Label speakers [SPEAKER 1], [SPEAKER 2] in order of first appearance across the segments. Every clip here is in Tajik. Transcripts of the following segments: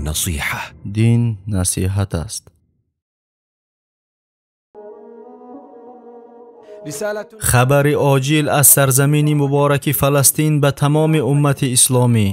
[SPEAKER 1] نصيحة.
[SPEAKER 2] Дин насиҳат аст. Хабари оҷил аз сарзамини мубораки Фаластин ба тамоми уммати исломӣ.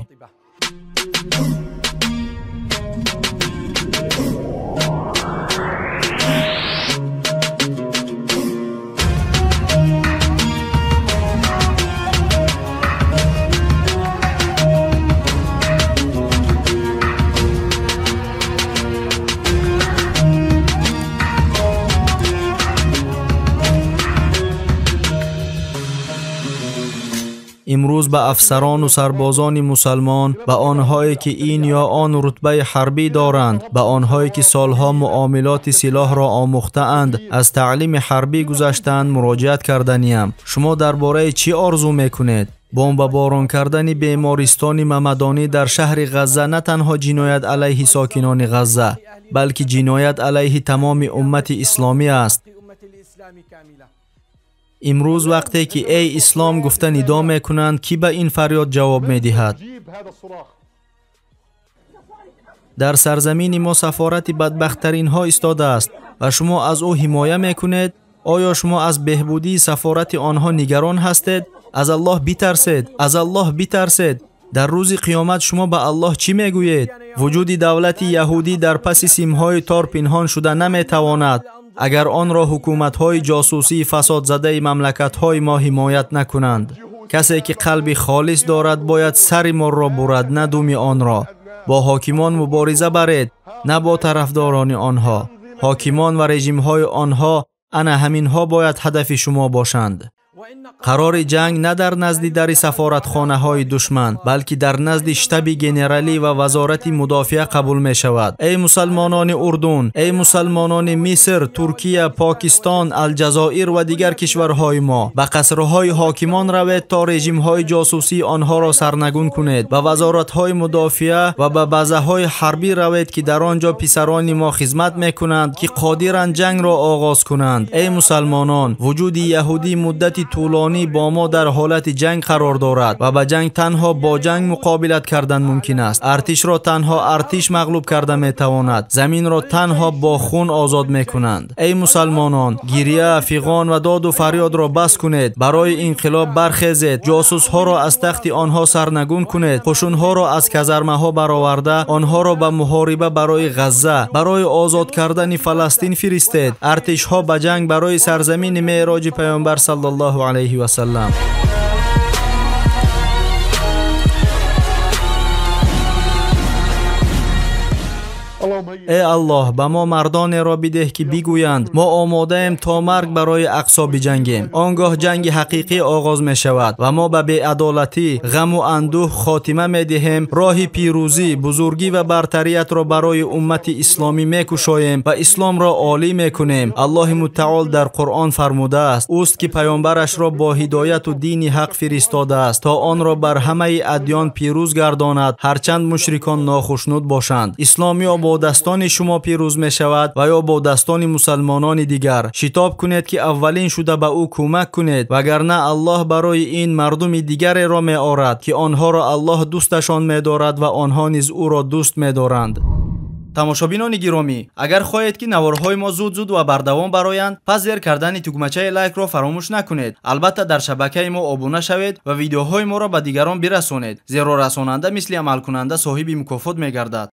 [SPEAKER 2] Имрӯз ба афсарону сарбозони мусалмон, ба онҳое ки ин ё он рутбаи ҳарбӣ доранд, ба онҳое ки солҳо муомилоти силоҳро омӯхтаанд, аз таълими ҳарбӣ гузаштаанд муроҷиат карданиям. Шумо дар бораи чӣ орзу мекунед? Бомбаборон кардани бемористони Мамадонӣ дар шаҳри Ғазза на танҳо ҷиноят алайҳи сокинони Ғазза, балки ҷиноят алайҳи тамоми уммати исломӣ аст. Имрӯз вақте ки эй ислом гуфта нидо мекунанд, кӣ ба ин фарёд ҷавоб медиҳад? Дар сарзамини мо сафорати бадбахттаринҳо истодааст ва шумо аз ӯ ҳимоя мекунед? Оё шумо аз беҳбудии сафорати онҳо нигарон ҳастед? Аз Аллоҳ битарсед, аз Аллоҳ битарсед. Дар рӯзи қиёмат шумо ба Аллоҳ чӣ мегӯед? Вуҷуди давлати яҳудӣ дар паси симҳои тор пинҳон шуда наметавонад, агар онро ҳукуматҳои ҷосусии фасодзадаи мамлакатҳои мо ҳимоят накунанд. Касе ки қалби холис дорад бояд сари морро бурад, на думи онро. Бо ҳокимон мубориза баред, на бо тарафдорони онҳо. Ҳокимон ва режимҳои онҳо ана ҳаминҳо бояд ҳадафи шумо бошанд. Қарори ҷанг на дар назди дари сафоратхонаҳои душман, балки дар назди штаби генералӣ ва вазорати мудофиа қабул мешавад. Эй мусалмонони Урдун, эй мусалмонони Миср, Туркия, Покистон, Алҷазоир ва дигар кишварҳои мо, ба қасрҳои ҳокимон равед то режимҳои ҷосусии онҳоро сарнагун кунед, ба вазоратҳои мудофиа ва ба базаҳои ҳарбӣ равед ки дар он ҷо писарони мо хизмат мекунанд, ки қодиранд ҷангро оғоз кунанд. Эй мусалмонон, вуҷуди яҳудӣ муддати тӯлонӣ бо мо дар ҳолати ҷанг қарор дорад ва ба ҷанг танҳо бо ҷанг муқобилат кардан мумкин аст. Артишро танҳо артиш мағлуб карда метавонад. Заминро танҳо бо хун озод мекунанд. Эй мусалмонон, гирия, фиғон ва доду фарёдро бас кунед. Барои инқилоб бархезед. Ҷосусҳоро аз тахти онҳо сарнагун кунед. Қушунҳоро аз казармаҳо бароварда, онҳоро ба муҳориба барои Ғазза, барои озод кардани Фаластин фиристед. Артишҳо ба ҷанг барои сарзамини меъроҷи Паёмбар саллаллоҳу алайҳи васаллам. Э Аллоҳ, ба мо мардонеро бидеҳ ки бигӯянд мо омодаем то марг барои Ақсо биҷангем. Он гоҳ ҷанги ҳақиқӣ оғоз мешавад ва мо ба беадолатӣ, ғаму андӯҳ хотима медиҳем. Роҳи пирӯзӣ, бузургӣ ва бартариятро барои уммати исломӣ мекушоем ва исломро олӣ мекунем. Аллоҳи мутаол дар Қуръон фармудааст: ӯст ки паёмбарашро бо ҳидояту дини ҳақ фиристодааст то онро бар ҳамаи адён пирӯз гардонад, ҳарчанд мушрикон нохушнуд бошанд. Ислом ё бо дастони шумо пирӯз мешавад ва ё бо дастони мусалмонони дигар. Шитоб кунед ки аввалин шуда ба ӯ кӯмак кунед, вагарна Аллоҳ барои ин мардуми дигареро меорад ки онҳоро Аллоҳ дӯсташон медорад ва онҳо низ ӯро дӯст медоранд. Тамошобинони гиромӣ, агар хоҳед ки наворҳои мо зуд-зуд ва бардавом бароянд, пас зер кардани тугмачаи лайкро фаромӯш накунед. Албатта дар шабакаи мо обуна шавед ва видеоҳои моро ба дигарон бирасонед, зеро расонанда мисли амалкунанда соҳиби мукофот мегардад.